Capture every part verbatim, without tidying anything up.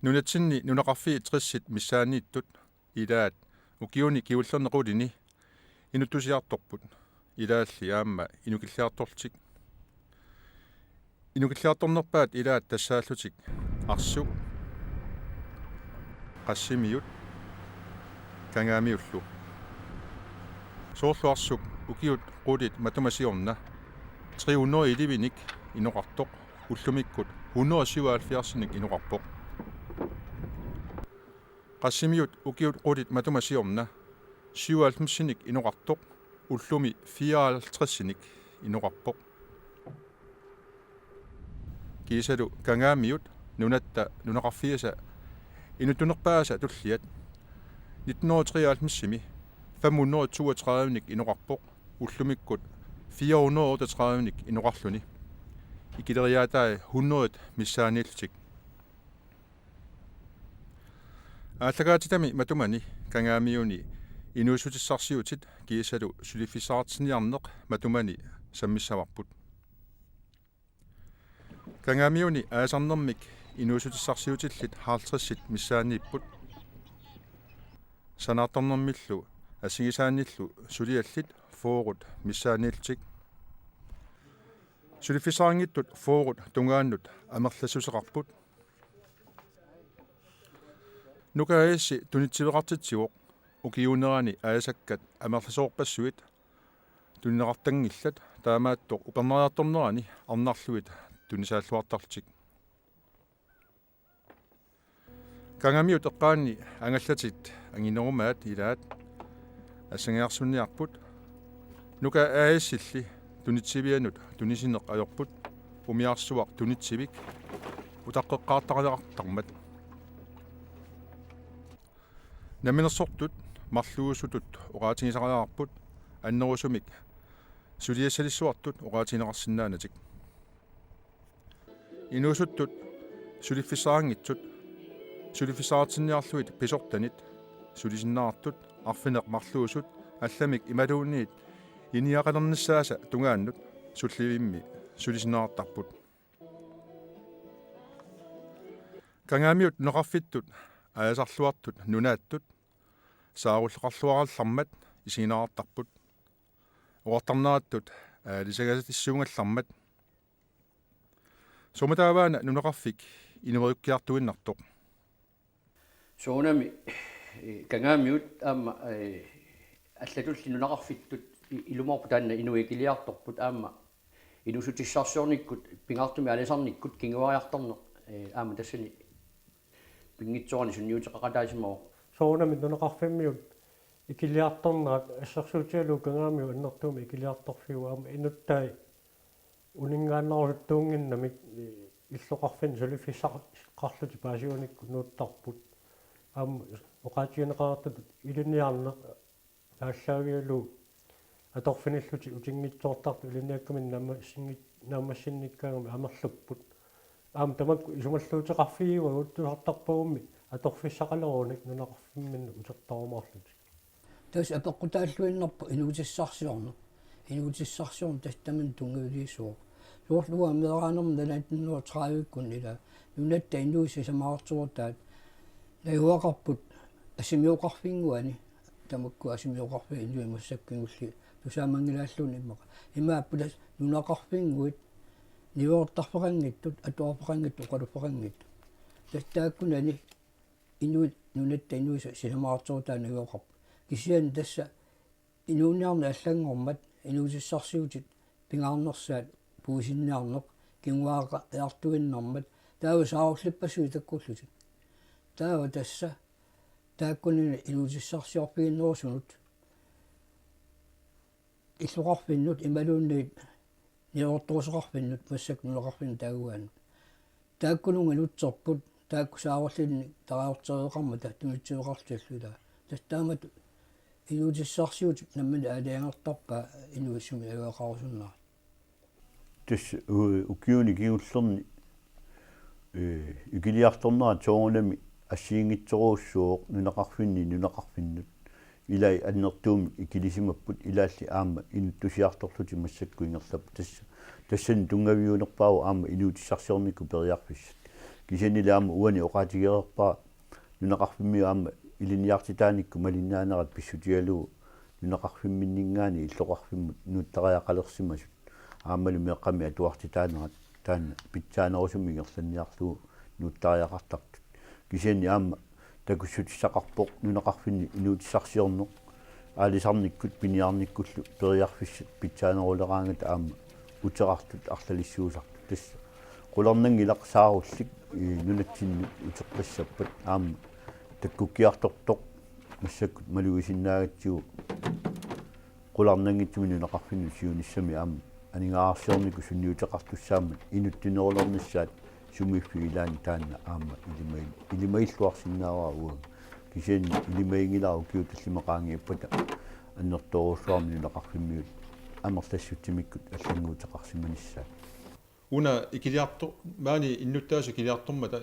Nunatsinni nunaqarfiit tressit missaanniittut ilaat ukiuni kingullerni qulini inuttusiartorput, ilaalli aamma inukilliartorlutik. Inukilliartornerpaat ilaat tassaallutik Arsu, Qassimiut, Kangaamiullu. Soorlu Arsup ukiut qulit matuma siorna tre hundrede elleve-nik inoqartoq ullumikkut hundrede syvoghalvfjerds-inik inoqarpoq. Qassimiut ukiut qulit matuma siorna syvoghalvfems-inik inoqartoq ullumi fireoghalvtreds-inik inoqarpoq. Kiisalu Kangaamiut nunatta nunaqarfiisa inuttunerpaasa tulliat nitten hundrede treoghalvfems-imi fem hundrede toogtredive-nik inoqarpoq ullumikkut fire hundrede otteogtredive-nik inoqarluni. Ikileriaatai hundredet missaanniillutik. Aallakaatitami matumani Kangaamiuni inuussutissarsiutit kiisalu suliffissaqartinniarneq matumani sammissavarput. Kangaamiuni aalisarnermik inuussutissarsiutillit halvtredsit missaanniipput. Sanaartornermillu assigisaannillu suliallit fyrret missaanniillutik. Suliffissaqanngitsut fyrret tungaannut amerlassuseqarput. Nuka A/S tunitsiveqartitsivoq ukiuunerani aalisakkat amerlasoorpassuit tunineqartanngillat, taamaattoq upernariartornerani arnarluit tunisaalluartarlutik. Kangaamiut eqqaanni angallatit anginerumaat ilaat assangiarsunniarput. Nuka A/S-illi tunitsivianut tunisineq ajorput, umiarsuaq tunitsivik utaqqeqqaartariaqartarmat. Namminersortut marluusutut oqaatigisariaqarput annerusumik suliassalissuartut oqaatigineqarsinnaanatik. Inuusuttut suliffissaqanngitsut suliffissaqartinniarlugit pisortanit sulisinnaartut arfineq marluusut allamik imaluunniit iniaqalernissaasa tungaannut sullivimmi sulisinnaartarput. Kangaamiut nunaqarfittut aalisarluartut nunaattut saarulleqarluarallarmat isiginnaartarput. Oqartarnerattut aalisagassuungallarmat. Suumataavaana nunaqarfik inuerukkiartuinnartoq? Soorunami, eh, Kangaamiut aamma, eh, allatulli nunaqarfittut i-, ilumoorpoq taanna inuit ikiliartorput aamma inuussutissarsiornikkut pingaartumik aalisarnikkut kinguariartarneq, eh, aamma tassani pinngitsoorani sunniuteqaqataasimavoq. Soorunami nunaqarfimmiut ikiliartornerat assersuutigalugu Kangaamiut annertuumik ikiliartorfiuvoq aamma inuttai uninngaannarusuttuunnginnamik illoqarfinni suliffissaqarlutik paasiunikku nuuttarput. Aamma oqaatigineqartut ilinniarneq aallaavigalugu atorfinillutik utinngitsoortartut ilinniakkaminnik naammassinngit-, naammassinnikkaangamik amerlapput. Aamma tamakku isumalluuteqarfigivagut tusartarpagummi atorfissaqalerunik nunaqarfimminnut utertarumaarlutik. Tassa apeqqutaalluinnarpoq inuutissarsiorneq. Inuutissarsiorneq tassa tamanna tunngavilersuuvoq. Soorlu uanga meeraanerma nitten hundrede tredive-kkunni ila nunatta inuit sisamararterutaat najugaqarput assimioqarfinnguani, tamakku assimioqarfiit inuit massakkut kingulliit tusaamanngilaalluunniit immaqa. Imaappoq tassa nunaqarfinnguit niuertarfeqanngitsut, atuarfeqanngitsut, oqaluffeqanngitsut. Tassa taakkunani inuit nunatta inuisa sisamararterutaat najugaqarput. Kisianni tassa inuuniarneq allanngormat inuutissarsiutit pingaarnersaat puisinniarneq kinguaariartuinnarmat taava saarullippassuit takkullutik. Taava tassa taakkunani inuutissarsiorfiginerusunut illoqarfinnut imaluunniit niuertoruseqarfinnut massakkut nunaqarfinni taagugaannut. Taakkununnga nutserput, taakku saarullinnik tarajortereeqarmata tunitsiveqarlutillu ilaa. Tassa taamatut inuutissarsiutit nammineq aalajangertarpaat inuit sumi najugaqarusunnerat. Tassa u-, ukiuni kingullerni, eh, ikiliartornerat soorunami assigiinngitsorujussuuvoq nunaqarfinni nunaqarfinnut. Ilai annertuumik ikilisimapput ilaalli aamma inuttusiartorlutik massakkut ingerlapput. Tassa, tassani tunngaviunerpaavoq aamma inuutissarsiornikkut periarfissat. Kisiannili aamma uani oqaatigereerpara nunaqarfimmiut aamma ilinniartitaanikkut malinnaanerat pissutigalugu nunaqarfimminninngaanniit illoqarfimmut nuuttariaqalersimasut aammalu meeqqamik atuartitaanerat taanna pitsaanerusumik ingerlanniarlugu nuuttariaqartartut. Kisianni aamma takussutissaqarpoq nunaqarfinni inuutissarsiorneq aalisarnikkut piniarnikkullu periarfissat pitsaaneruleraangata aamma uterartut arlalissuusartut. Tassa qularnanngilaq saarullik, ii, nunatsinnut uteqqissappat aamma takkukkiartortoq massakkut malugisinnaagatsigu qularnanngitsumik nunaqarfinnut siunissami aamma aningaasarsiornikkut sunniuteqartussaammat inuttunerulernissaat sumiiffik ilaanni taanna aamma ilimagi-, ilimagilluarsinnaavara uagut. Kisianni ilimaginngilara ukiut tallimat qaangiuppata annertoorujussuarmik nunaqarfimmiut amerlassutsimikkut allannguuteqarsimanissaat. Una ikiliartor-, maani innuttaasut ikiliartormata,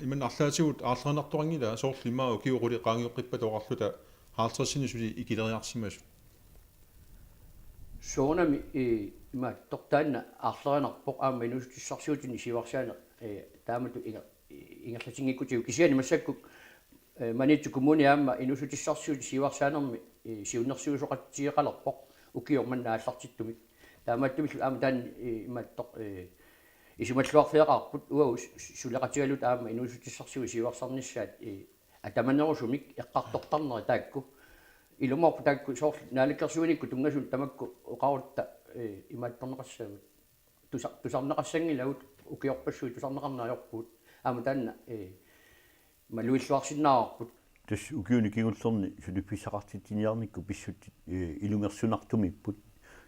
imanna arlaatigut aarlerinartoqanngilaa, soorlu immaqa ukiut qulit qaangioqqippata oqarluta halvtredsinik suli ikileriarsimasut. Soorunami, ii, imaattoq taanna aarlerinarpoq aamma inuussutissarsiutinik siuarsaaneq, ii, taamatut inger-, ingerlatinngikkutigu, kisianni massakkut, ii, Maniitsup Kommuni aamma inuussutissarsiutit siuarsaanermi, ii, siunnersuisoqatigeeqalerpoq ukioq manna aallartittumik. Taamaattumillu aamma taanna, ii, imaattoq, ii, isumalluarfigeqaarput uagut su-, su-, suleqatigaluta aamma inuussutissarsiutit siuarsarnissaat, ii, atamanerusumik eqqartortarneri taakku. Ilumoorpoq taakku soorlu naalakkersuinikkut tunngasunut tamakku oqarutta, ii, imaattorneqassaagut. Tusa-, tusarneqassanngilagut, ukiorpassuit tusarneqarneq ajorpugut. Aamma taanna, ii, maluilluarsinnaavarput. Tassa ukiuni kingullerni suliffissaqartitsiniarnikkut pissutsit, ii, ilungersunartumiipput.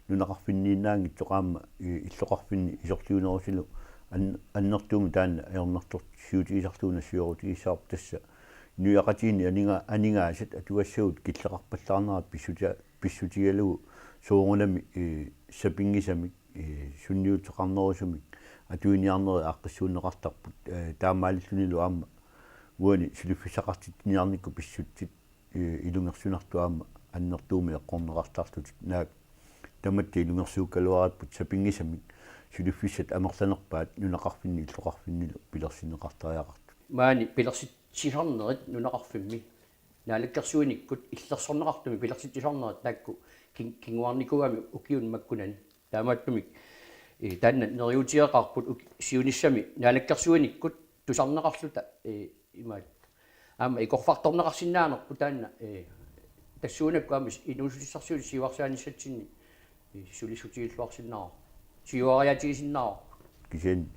Nunaqarfinniinnaanngitsoq aamma, ii, illoqarfinni isorliunerusulu an-, annertuumik taanna ajornartorsiutigisarlugu nassuerutigissavarput. Tassa inuiaqatigiinni aninga-, aningaasat atugassagut killeqarpallaarnerat pissutia-, pissutigalugu soorunami, ii, sapinngisamik, ii, sunniuteqarnerusumik atuiniarnerit aaqqissuunneqartarput, ii, taamaalillunilu aamma uani suliffissaqartitsiniarnikkut pissutsit, ii, ilungersunartut aamma annertuumik eqqorneqartarlutik, naak tamatta ilungersuukkaluarparput sapinngisamik suliffissat amerlanerpaat nunaqarfinni illoqarfinnilu pilersinneqartariaqartut. Maani pilersitsisarnerit nunaqarfimmi naalakkersuinikkut illersorneqartumik pilersitsisarnerit taakku kin-, kinguarnikuugamik ukiuni makkunani. Taamaattumik, ii, taanna neriuutigeqaarput uk-, siunissami naalakkersuinikkut tusarneqarluta, ii, imaat. Aamma ikorfartorneqarsinnaanerput taanna, ii, tassuunakkut aamma inuussutissarsiutit siuarsaanissatsinni, ii, sulissutigilluarsinnaavara. Siuariaatigisinnaavarput. Kisianni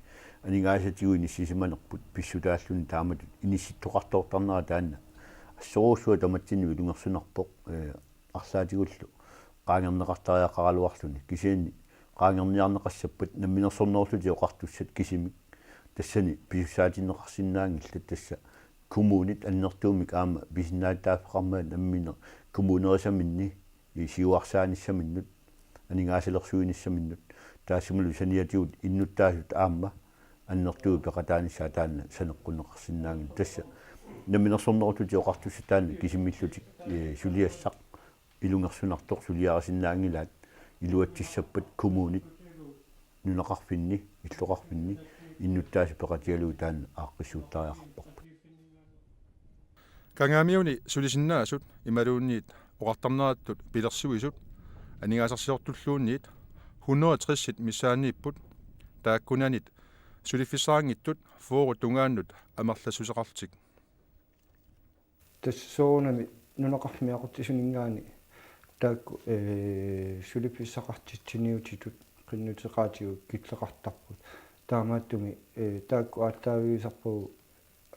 aningaasatigut inissisimanerput pissutaalluni taamatut inissittoqartoortarnera taanna assorujussuaq tamatsinnut ilungersunarpoq, ii, arlaatigullu qaangerneqartariaqaraluarluni. Kisianni qaangerniarneqassappat Namminersornerullutik Oqartussat kisimik tassani pisussaatinneqarsinnaanngillat, tassa kommunit annertuumik aamma pisinnaatitaaffeqarmaat nammineq kommunerisaminni, ii, siuarsaanissaminnut, aningaasalersuinissaminnut, taassumalu saniatigut innuttaasut aamma annertuumik peqataanissaat taanna saneqqunneqarsinnaanngilaq. Tassa Namminersornerullutik Oqartussat taanna kisimiillutik, ii, suliassaq ilungersunartoq suliarisinnaanngilaat iluatsissappat kommunit nunaqarfinni, illoqarfinni innuttaasut peqatigalugit taanna aaqqissuuttariaqarparput. Kangaamiuni sulisinnaasut imaluunniit oqartarnerattut pilersuisut aningaasarsiortulluunniit hundrede og tres missaanniipput, taakkunannit suliffissaanngitsut fyrre tungaannut amerlassuseqarlutik. Tassa soorunami nunaqarfimmi aqutsisuninngaanniit taakku, ee, suliffissaqartitsiniutitut qinnuteqaatigut killeqartarput. Taamaattumik, ee, taakku aallaavigisarpagut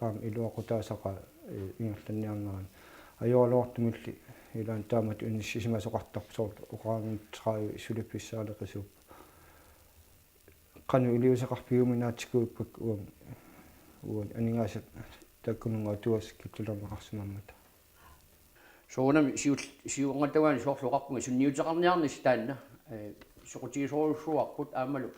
aamma iluaqutaasaqaat, ee, ingerlanniarneranni. Ajoraluartumilli ilaanni taamatut inissisimasoqartarpoq, soorlu oqaannartarput suliffissaaleqisuupput. Qanoq iliuuseqarfigiuminaatsikkuuppakka uanga, uani aningaasat taakkununnga atugassat killilerneqarsimammata. Soorunami siul-, siuarngataani soorlu oqarpunga sunniuteqarniarnissaq taanna, ee, soqutigisorujussuuarput aammalu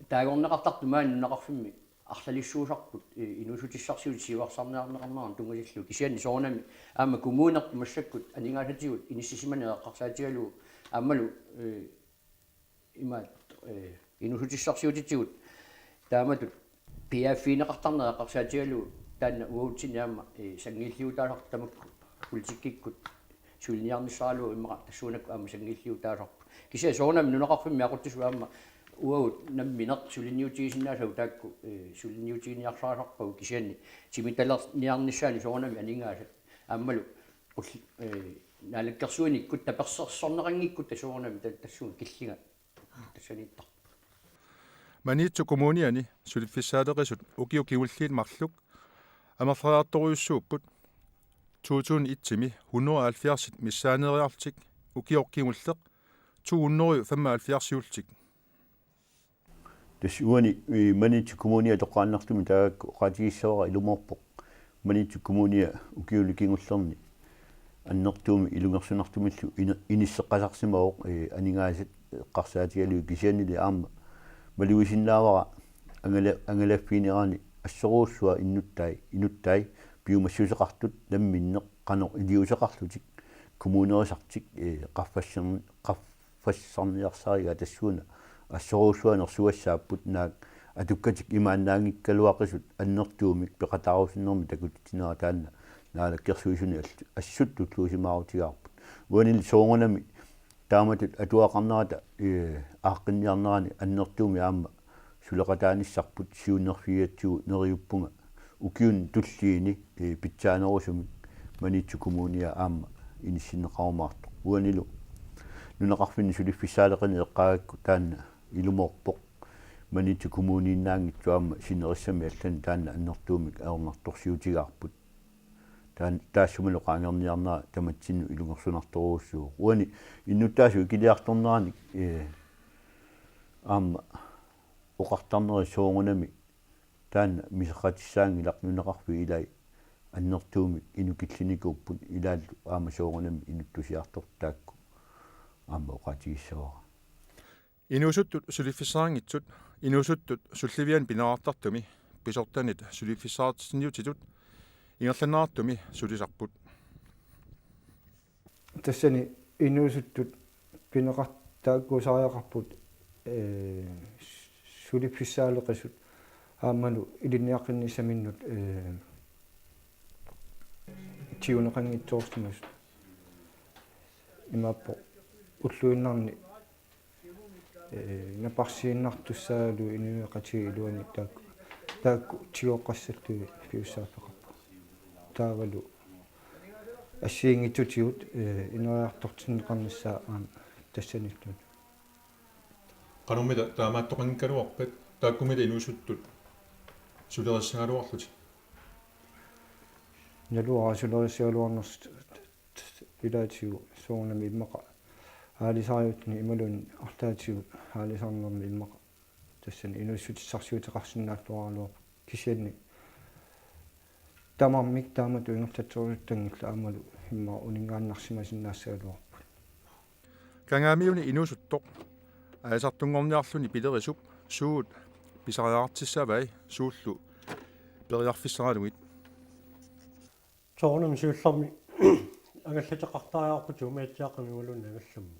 taagorneqartartut maani nunaqarfimmi arlalissuusarput, ee, inuussutissarsiutit siuarsarniarneqarneranut tunngatillugu, kisianni soorunami aamma kommunerput massakkut aningaasatigut inissisimaneq eqqarsaatigalugu aammalu, ee, imaat, ee, inuussutissarsiutitigut taamatut Piaaffigineqartarneq eqqarsaatigalugu taanna uatsinnut aamma, eh, sanngilliutaasartoq tamakku politikkikkut suliniarnissaralugu immaqa tassuunakkut aamma sanngilliutaasarpoq. Kisianni soorunami nunaqarfimmi aqutsisut aamma uagut nammineq suliniutigisinnaasagut taakku, eh, suliniutiginiarsarisarpagut kisianni timitalerniarnissaanut soorunami aningaasat aammalu qul-, eh, naalakkersuinikkut tapersersorneqanngikkutta soorunami ta-, tassunga killinga tassaniittarpoq. Maniitsup Kommuniani suliffissaaleqisut ukiut kingulliit marluk amerleriartorujussuupput. To tusind et-imi hundrede og halvfjerds missaaneeriarlutik ukioq kingulleq to hundrede og femoghalvfjerds-iullutik. Tassa uani, eh, Maniitsup Kommunia toqqaannartumik taakku oqaatigissavara ilumoorpoq. Maniitsup Kommunia ukiuni kingullerni annertuumik ilungersunartumillu ine-, inisseqqasarsimavoq, eh, aningaasat eqqarsaatigalugit kisiannili aamma malugisinnaavara angala-, angalaffiginerani assorujussuaq inuttai, inuttai piumassuseqartut namminneq qanoq iliuuseqarlutik kommunerisartik, eh, qaffassan-, qaffassarniarsarigaat tassuuna assorujussuanersugassaapput naak atukkatik imaannaanngikkaluaqisut annertuumik peqataarusunnermik takutitsinerat taanna naalakkersuisuni allu-, assut tulluusimaarutigaarput. Uanili soorunami taamatut atuaqarnerata, eh, aaqqinniarnerani annertuumik aamma suleqataanissarput siunnerfigigatsigu neriuppunga ukiuni tulliini, eh, pitsaanerusumik Maniitsup Kommunia aamma inissinneqarumaartoq. Uanilu nunaqarfinni suliffissaaleqineq eqqaagakku taanna ilumoorpoq. Maniitsup Kommuniinnaanngitsoq aamma sinerissami allani taanna annertuumik ajornartorsiutigaarput. Taan-, taassumalu qaangerniarnera tamatsinnut ilungersunartorujussuuvoq. Uani innuttaasut ikiliartorneranik, eh, aamma oqartarneri soorunami taanna miserratissaanngilaq nunaqarfiit ilai annertuumik inukillinikuupput ilaallu aamma soorunami inuttusiartortut taakku aamma oqaatigissavara. Inuusuttut suliffissaqanngitsut inuusuttut sulliviani pineqartartumi pisortanit suliffissaqartitsiniutitut ingerlanneqartumi sulisarput. Tassani inuusuttut pineqartaakkuusariaqarput, ee, suliffissaaleqisut aammalu ilinniaqqinnissaminnut, ee, tiguneqanngitsoorsimasut. Imaappoq ulluinnarni, ee, naparsiinnartussaagaluit inuiaqatigiit iluanni taakku, taakku tigoqqassallugit piussaaffeqarput. Taavalu assigiinngitsutigut, ee, ineriartortinneqarnissaa aamma tassaniittunik. Qanormita taamaattoqanngikkaluarpat taakkumita inuusuttut sulerissagaluarlutik? Naluara sulerissagaluarnersut ilaatigut soorunami immaqa aalisariutini imaluunniit arlaatigut aalisarnermi immaqa tassani inuussutissarsiuteqarsinnaalluaraluarput kisianni tamarmik taamatut ingerlatserusuttanngillat aammalu immaqa uninngaannarsimasinnaassagaluarput. Kangaamiuni inuusuttoq aalisartunngorniarluni pilerisup suut pisariaqartissavai suullu periarfissaralugit. Soorunami siullermik angallateqartariaqarputit umiatsiaaqqamik imaluunniit angallammi.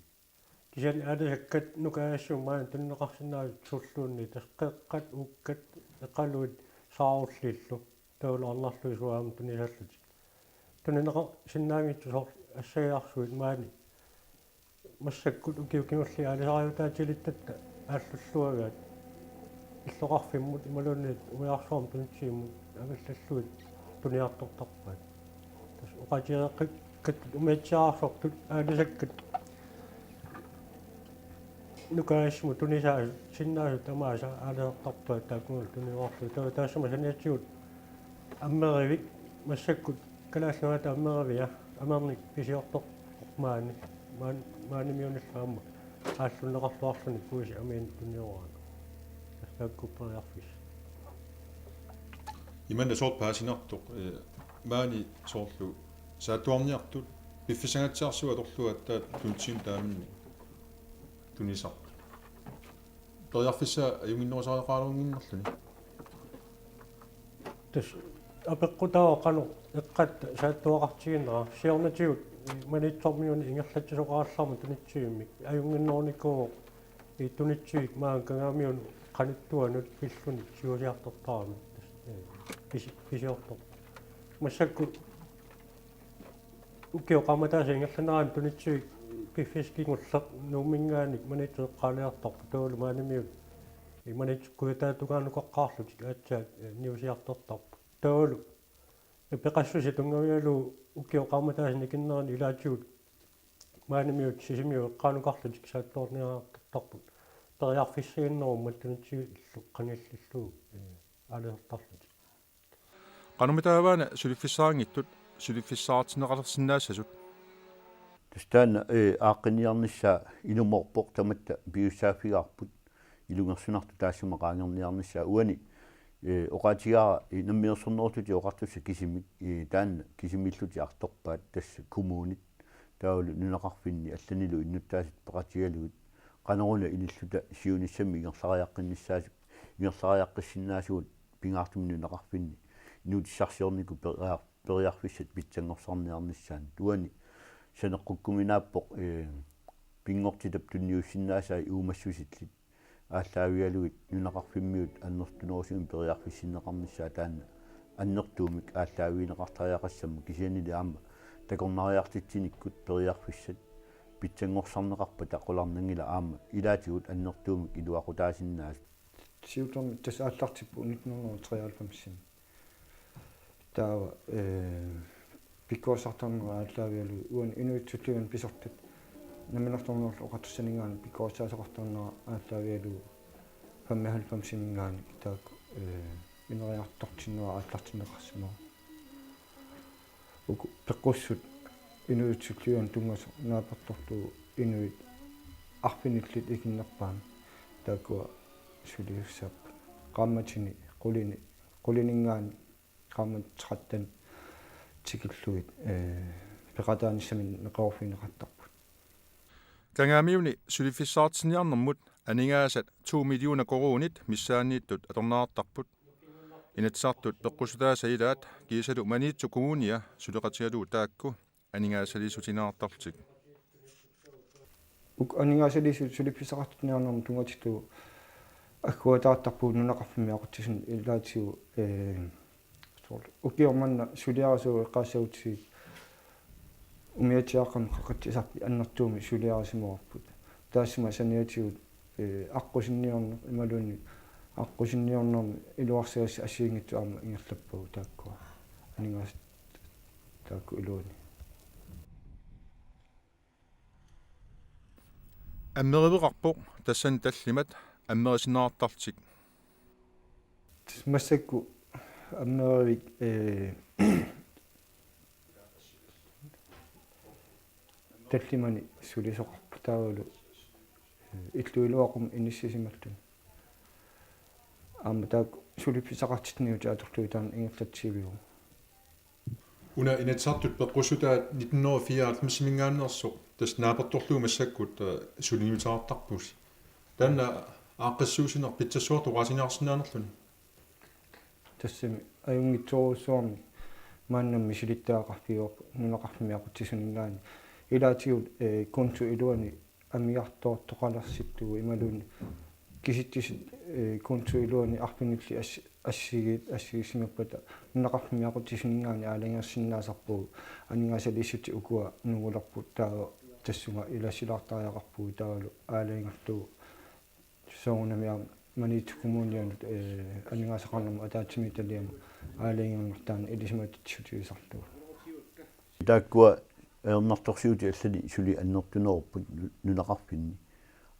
Kisianni aalisakkat nukaajassuit maani tunineqarsinnaasut suulluunniit tassa qeqqat, uukkat, eqaluit saarulliillu taavalu arnarlugit suut aamma tunisallutik. Tunineqarsinnaanngitsut soorlu assagiarsuit maani massakkut ukiut kingulliit aalisariutaatilittatta aallulluagaat illoqarfimmut imaluunniit umiarsuarmut tunitsivimmut angallallugit tuniartortarpaat. Tassa oqaatigereqqikkattut umiatsiaarsortut aalisakkat nukaajassummut tunisaasut sinnaasut tamaasa aalisartarpaat taakkununnga tuniorarlugit. Taava taassuma saniatigut Ammerivik massakkut Kalaallit Nunaata Ammerivia amernik pisiortoq maani maan-, maanimiunillu aamma aallunneqarluarluni puisi amiinik tunioraanni. Tassa taakku periarfissat. Imanna soorlu paasinartoq, eh, maani soorlu saattuarniartut piffissangaatsiarsuit atorlugu aatsaat tunitsinni taamanni tunisarput. Periarfissaq ajunnginnerusariaqaraluannginnarluni. Tassa apeqqutaavoq qanoq eqqatta saattuaqartiginera siornatigut Maniitsormiuni ingerlatsisoqarallarmat tunitsivimmik ajunnginnerunikuuvoq Tunitsuit maanga Kangaamiunut qanittuanut pilluni siusiartortaramik, eh, pisi-, pisiortoq. Massakkut ukioq qaammataasoq ingerlanerani Tunitsuit piffissaq kingulleq Nuumminngaanniit Maniitsup eqqaaliartorput, taavalu maanimiut Maniitsup kujataatungaanut ukoqqaarlutik aatsaat, eh, niusiartortarput. Taavalu peqassuseq tunngavigalugu ukioq qaammataasoq nikinnerani ilaatigut maanimiut Sisimiut eqqaanukarlutik saattuarniaraktarput. Periarfissaginnerummat Tunitsigut illu qanillillugu, eh, aalisartarlutik. Qanormitaava una suliffissaanngitsut suliffissaartinneqalersinnaassasut? Tassa taanna, eh, aaqqinniarnissaa ilumoorpoq, tamatta pisussaaffigaarput ilungersunartut taassuma qaangerniarnissaa. Uani, eh, oqaatigaara, eh, Namminersornerullutik Oqartussat kisimik, eh, taanna kisimiillutik artorpaat, tassa kommunit taavalu nunaqarfinni allanilu innuttaasut peqatigalugit qanoruna ililluta siunissami ingerlariaqqinnissaasut, ingerlariaqqissinnaasugut pingaartumik nunaqarfinni inuutissarsiornikkut periar-, periarfissat pitsanngorsarniarnissaannut. Uani saneqqukkuminaappoq, eh, pinngortitap tunniussinnaasaat uumassusillit aallaavigalugit nunaqarfimmiut annertunerusumik periarfissinneqarnissaat taanna annertuumik aallaavigineqartariaqassammat, kisiannili aamma takornariartitsinikkut periarfissat pitsanngorsarneqarpata qularnanngilaq, aamma ilaatigut annertuumik iluaqutaasinnaasut. Siullermik tassa aallartippoq nitten hundrede og treoghalvfems. Taava, eh, pikkorissartarnera aallaavigalugu uani inuit tulliani pisortat Namminersornerullutik Oqartussaninngaanniit pikkorissaasoqartarnera aallaavigalugu femoghalvfemsiminngaanniit taakku, eh, ineriartortinnera aallartinneqarsimavoq. Uku peqqussut inuit tulliani tunngasoq naapertorlugu inuit arfinillit ikinnerpaamik taakkua suliassaapput. Qaammatini qulini, qulininngaanniit qaammatit tretten tikillugit, eh, peqataanissaminnik neqeroorfigineqartarput. Kangaamiuni suliffissaartinniarnermut aningaasat to millioner koruunit missaanniittut atorneqartarput. Inatsisartut peqqussutaasa ilaat kiisalu Maniitsup Kommunia suleqatigalugu taakku aningaasaliissutigineqartarlutik. Uku aningaasaliissutit suliffissaqartinniarnermut tunngatillugu agguataartarpugut nunaqarfimmi aqutsisunik ilaatigut, eh, soorlu ukioq manna suliarisugut eqqaassagutsigu umiatsiaaqqamik Qeqertarsuarmi annertuumik suliarisimavarput. Taassuma saniatigut, eh, aqqusinniorneq imaluunniit aqqusinniornermi iluarsagassat assigiinngitsut aamma ingerlappagut taakkua aningaasat taakku iluanni. Ammeriveqarpoq tassani tallimat ammerisinneqartarlutik. Tassa massakkut ammerivik, eh, tallimani sulisoqarpoq taavalu, eh, illup iluaqumi inissisimalluni. Aamma taakku suliffissaqartitsiniutit atorlugit taanna ingerlatsiviuvoq. Una Inatsisartut peqqussutaat nitten hundrede og fireoghalvfemsiminngaanneersoq tassa naapertorlugu massakkut, eh, suliniuteqartarpusi. Taanna aaqqissuussineq pitsassuartut oqaasiniarsinnaanerluni. Tassami ajunngitsorujussuarmik maannamut misilittagaqarfigaarput nunaqarfimmi aqutsisuninngaanniit. Ilaatigut, eh, konto iluani amigartoortoqalersittugut imaluunniit kisitsisit, eh, konto iluani arfinillit ass-, assigiit assigiissimappata nunaqarfimmi aqutsisuninngaanniit aalajangersinnaasarpugut. Aningaasaliissutit ukua nungulerput taava tassunga ilassilaartariaqarpugut taavalu aalajangerlugu soorunami aamma Maniitsup Kommunianut, eh, aningaasaqarnermut ataatsimiititaliamut aalajangerneq taanna ilisimatitsissutigisarlugu. Taakkua ajornartorsiutit allanik suli annertunerupput nu-, nunaqarfinni.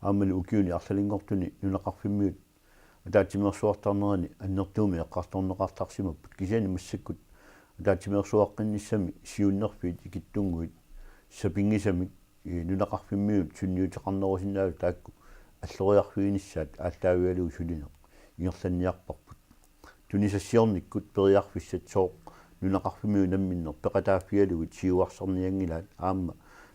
Aammalu ukiuni arlalinngortuni nunaqarfimmiut ataatsimeersuartarnerani annertuumik eqqartorneqartarsimapput. Kisianni massakkut ataatsimeersuaqqinnissami siunnerfiit ikittunnguit sapinngisamik, eh, nunaqarfimmiut sunniuteqarnerusinnaasut taakku alloriarfiginissaat aallaavigalugu sulineq ingerlanniarparput. Tunisassiornikkut periarfissat sooq nunaqarfimmiut namminneq peqataaffigalugit siuarsarnianngilaat, aamma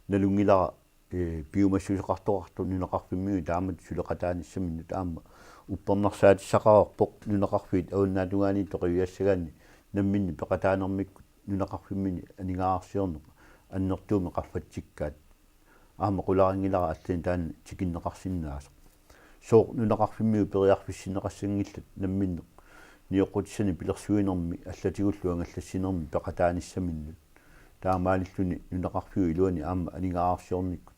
nalunngilara, eh, piumassuseqartoqartoq nunaqarfimmiut taamatut suleqataanissaminnut. Aamma uppernarsaatissaqareerpoq nunaqarfiit avannaatungaaninni toqiviassagaanni namminneq peqataanermikkut nunaqarfimmini aningaasarsiorneq annertuumik qaffatsikkaat. Aamma qularinngilara allanik taanna tikinneqarsinnaasoq. sooq nunaqarfimmiut periarfissinneqassanngillat namminneq nioqqutissanik pilersuinermi allatigullu angallassinermi peqataanissaminnut. Taamaalilluni nunaqarfiup iluani aamma aningaasarsiornikkut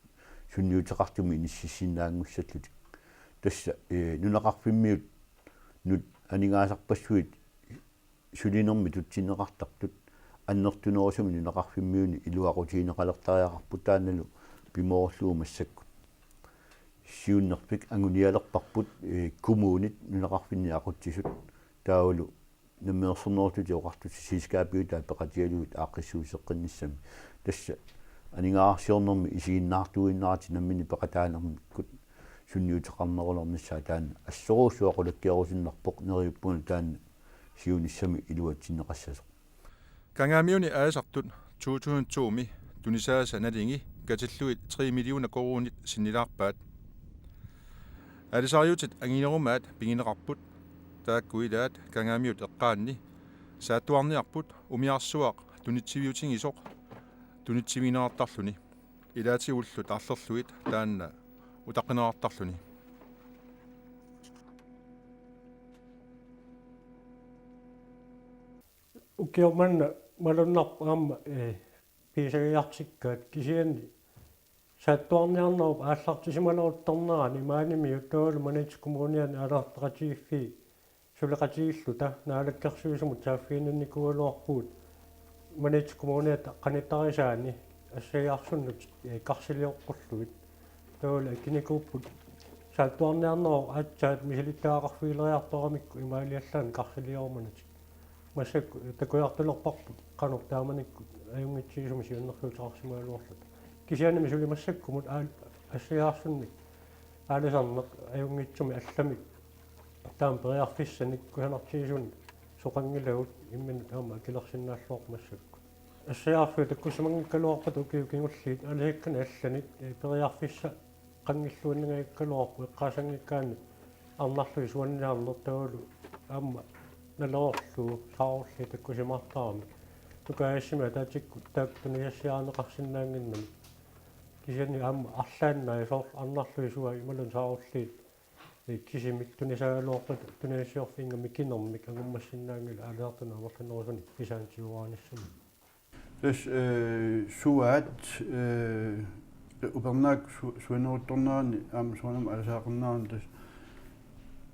sunniuteqartumik inississinnaanngussallutik. Tassa, ee, nunaqarfimmiut nut aningaasarpassuit sulinermi tutsinneqartartut annertunerusumik nunaqarfimmiuni iluaqutigineqalertariaqarput taannalu pimoorullugu massakkut. Siunnerfik angunialerparput, ee, kommunit nunaqarfinni aqutsisut taavalu Namminersornerullutik Oqartussat selskabiutaa peqatigalugit aaqqissuusseqqinnissamik. Tassa aningaasarsiornermi isiginnaartuinnaratik namminneq peqataanermikkut sunniuteqarnerulernissaa taanna assorujussuaq qulakkeerusunnarpoq neriuppunga taanna siunissami iluatsinneqassasoq. Kangaamiuni aalisartut to tusind to-mi tunisaasa nalingi katillugit tre millioner koruunit sinnilaarpaat. Aalisariutit anginerumaat pigineqarput, taakku ilaat Kangaamiut eqqaanni saattuarniarput umiarsuaq tunitsiviutigisoq tunitsivigineqartarluni, ilaatigullu taarlerlugit taanna utaqqineqartarluni. Ukioq manna malunnarpoq aamma, ee, piisagiartikkaat kisianni saattuarniarnerup aallartisimaleruttornerani maanimiut taavalu Maniitsup Kommuniani aalajangertaqatigiiffii suleqatigiilluta Naalakkersuisumut saaffiginninnikuugaluarpugut Maniitsup Kommuniata qanittarisaani assagiarsunnut, ee, karsilioqqullugit. Taavalu akinikuupput saattuarniarnerup aatsaat misilittagaqarfigileriartoramikku imaaliallaannaq karsiliorumatik. Massakkut takujartulerparput qanoq taamanikkut ajunngitsigisumik siunnersuuteqarsimagaluarluta. Kisiannimi suli massakkumut aal-, assagiarsunnik aalisarneq ajunngitsumik allamik taama periarfissanik kusanartigisumik soqanngilagut imminut aamma akilersinnaalluarpoq massakkut. Assagiarsuit takkussimanngikkaluarpata ukiut kingulliit aalisakkanik allanik, ee, periarfissaqqanngilluinnanngikkaluarpoq eqqaassanngikkaanni arnarlugit suanniarneq taavalu aamma nalorlugu saarulliit takkussimaartaramik. Nukaajassamik ataatsikkut taakku tunisassiarineqarsinnaannginnamik. Kisianni aamma arlaannai soorlu arnarlugit suai imaluunniit saarulliit, ee, kisimik tunisagaluarpata tunisassiorfiit ingammik mikinermik angummassinnaanngillat aalisartunut amerlanerusunik pisaannik tiguaanissamut. Tassa, ee, suaat, ee, upernaaq su-, suaneruttornerani aamma suanermik aalisagaqarnerani tassa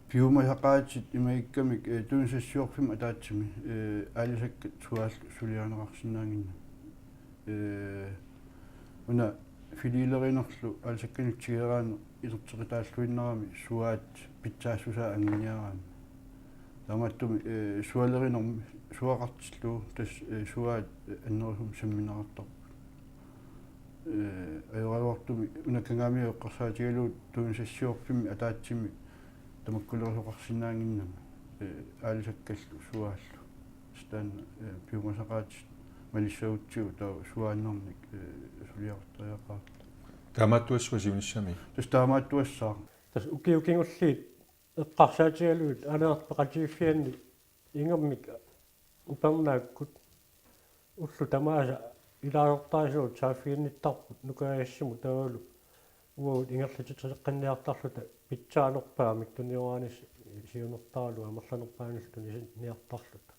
piumasaqaatit imaakkamik, ee, tunisassiorfimmut ataatsimi, ee, aalisakkat suaallu suliarineqarsinnaannginnami. Ee, una fililerinerlu aalisakkanut tigeraanni iserteqataalluinnarami suaat pitsaassusaa anguniaraanni. Taamaattumik, ee, sualerinermi suaqartillugu tassa, ee, suaat, ee, annerusumik sammineqartarput. Ee, ajoraluartumik una Kangaamiut eqqarsaatigalugu tunisassiorfimmut ataatsimi tamakkulerusoqarsinnaannginnami, ee, aalisakkallu suaallu. Tassa taanna, ee, piumasaqaatit malissagutsigu taava suaannarnik, ee, suliaqartariaqarput. Taamaattuassava siunissami? Tassa taamaattuassaaq. Tassa ukiut kingulliit eqqarsaatigalugit aalisartut peqatigiiffianni ingammik upernaakkut ullut tamaasa ilaasortaasugut saaffiginnittarput nukaajassamut taavalu uagut ingerlatitseqqinniartarluta pitsaanerpaamik tunioraanis siunertaralugu amerlanerpaanillu tunisinniartarluta.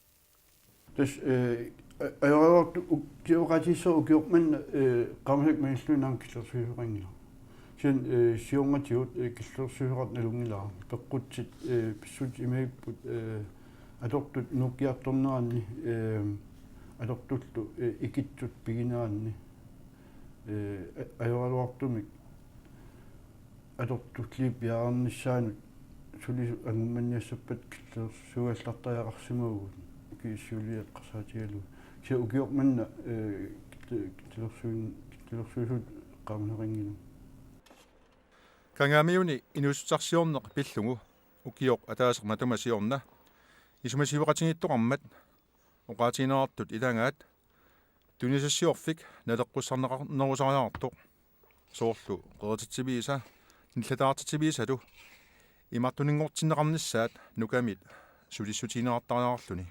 Tassa, ee, a-, ajoraluartumik uk-, sioqatigissaaq ukioq manna, ee, qaamasakkut mangilluni aamma killilersuisoqanngilaq. Kisianni, ee, siornatigut, ee, killilersuisoqarneq nalunngilara. Peqqutsit, ee, pissutsit imaapput, ee, atortut nuukkiartorneranni, ee, atortullu, ee, ikitsut pigineranni, ee, a-, ajoraluartumik atortulli piareernissaanut sulisut angummanniassappat killilersuigallartariaqarsimavugut ukiut siuliini eqqarsaatigalugit. Kisianni ukioq manna, ee, killi-, killilersuin-, killilersuisuutit eqqaamasaqanngilagut. Kangaamiuni inuussutissarsiorneq pillugu ukioq ataaseq matuma siorna isumasioqatigiittoqarmat oqaatigineqartut ilagaat tunisassiorfik naleqqussarneqarnerusariaqartoq, soorlu qerititsiviisa nillataartitsiviisalu imartuninngortinneqarnissaat nukamit sulissutigineqartariaqarluni.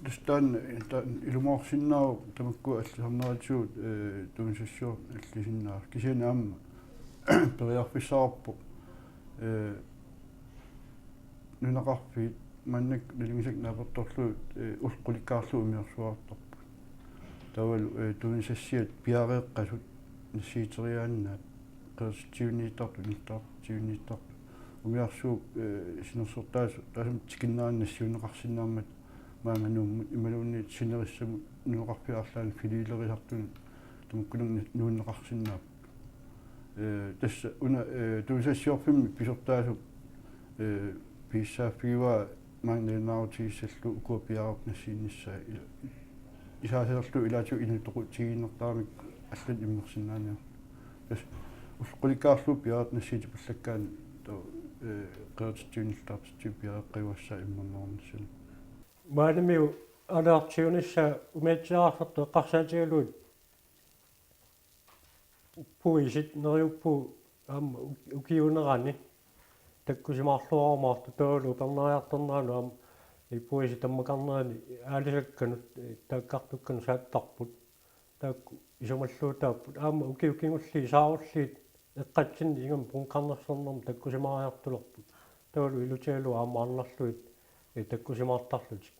Tassa taanna, taanna ilumoorsinnaavoq tamakku allisarneratigut, ee, tunisassiorneq allisinnaasut. Kisianni aamma periarfissaavoq, ee, nunaqarfiit maannakkut nalingisakka naapertorlugit, ee, ullut qulikkaarlugit umiarsuartarput. Taavalu, ee, tunisassiat piareeqqasut nassiuteriaannaat qerititsiviniittartut, nittartitsiviniittartut. Umiarsuup, ee, sinersortaasut taassumalu tikinnerani nassiunneqarsinnaammata maanga Nuummut imaluunniit sinerissamut nunaqarfiit arlaanni fililerisartunut tamakkununnga nuunneqarsinnaapput. Ee, tassa una, ee, tunisassiorfimmi pisortaasoq, ee, pigissaaffigaara maanga nalunaarutigissallugu ukua piareerput nassiinnissaat, i-, isaaserlu ilaatigut inuttut toqutigiinnartaramik allanut immersinnaaniarlugu. Tassa ullut qulikkaarlugit piareertut nassiutipallakkaanni taava, ee, qerititsivut nittartitsivut piareeqqajuassaaq immernerunissaanut. Maanimiu aallartiunissaa umiatsiaartortut eqqarsaatigalugit puisit neriuppugut aamma uk-, ukiuunerani takkusimaarluarumaartut, taavalu upernariartorneranut aamma, ee, puisit tammakarnerani aalisakkanut, ee, taakkartukkanut saattarput. Taakku isumalluutaapput. Aamma ukiut kingulliit saarulliit eqqatsinni ingammik punkarnersornermi takkusimaariartulerput. Taavalu ilutigalugu aamma arnarlugit, ee, takkusimaartarlutik.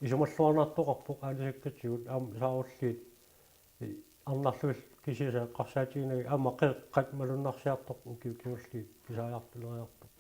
Isumalluarnartoqarpoq aalisakkatigut aamma saarulliit, ee, arnarlugit kisiisa eqqarsaatiginagit aamma qeqqat malunnarsiartorput ukiut kingulliit pisariartuleriartorput.